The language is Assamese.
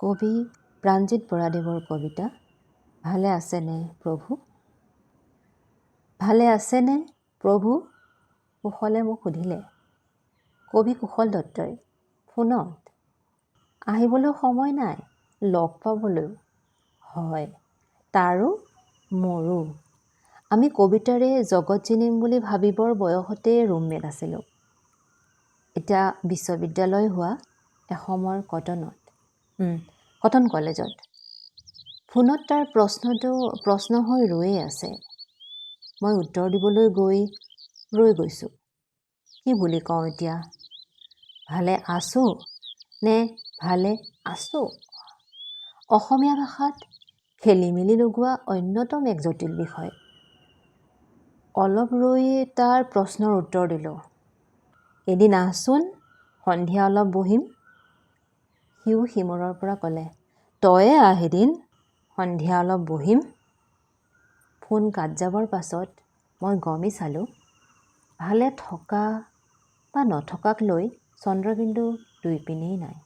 কবি প্ৰাণজিৎ বৰাদেৱৰ কবিতা ভালে আছেনে প্ৰভু? ভালে আছেনে প্ৰভু? কুশলে মোক সুধিলে। কবি কুশল দত্তই ফোনত। আহিবলৈ সময় নাই, লগ পাবলৈও। হয়, তাৰো মোৰো। আমি কবিতাৰে জগত জিনিম বুলি ভাবিবৰ বয়সতে ৰুমমেট আছিলোঁ। এতিয়া বিশ্ববিদ্যালয় হোৱা এসময়ৰ কটনত, কটন কলেজত। ফোনত তাৰ প্ৰশ্নটো প্ৰশ্ন হৈ ৰৈয়ে আছে। মই উত্তৰ দিবলৈ গৈ ৰৈ গৈছোঁ। কি বুলি কওঁ এতিয়া? ভালে আছোঁ নে ভালে আছো? অসমীয়া ভাষাত খেলিমেলি লগোৱা অন্যতম এক জটিল বিষয়। অলপ ৰৈ তাৰ প্ৰশ্নৰ উত্তৰ দিলোঁ। এদিন আহচোন, সন্ধিয়া অলপ বহিম। সিও সিমূৰৰ পৰা ক'লে, তয়ে আহ এদিন, সন্ধিয়া অলপ বহিম। ফোন কাট যাবৰ পাছত মই গমি চালোঁ, ভালে থকা বা নথকাক লৈ চন্দ্ৰবিন্দু দুই পিনেই নাই।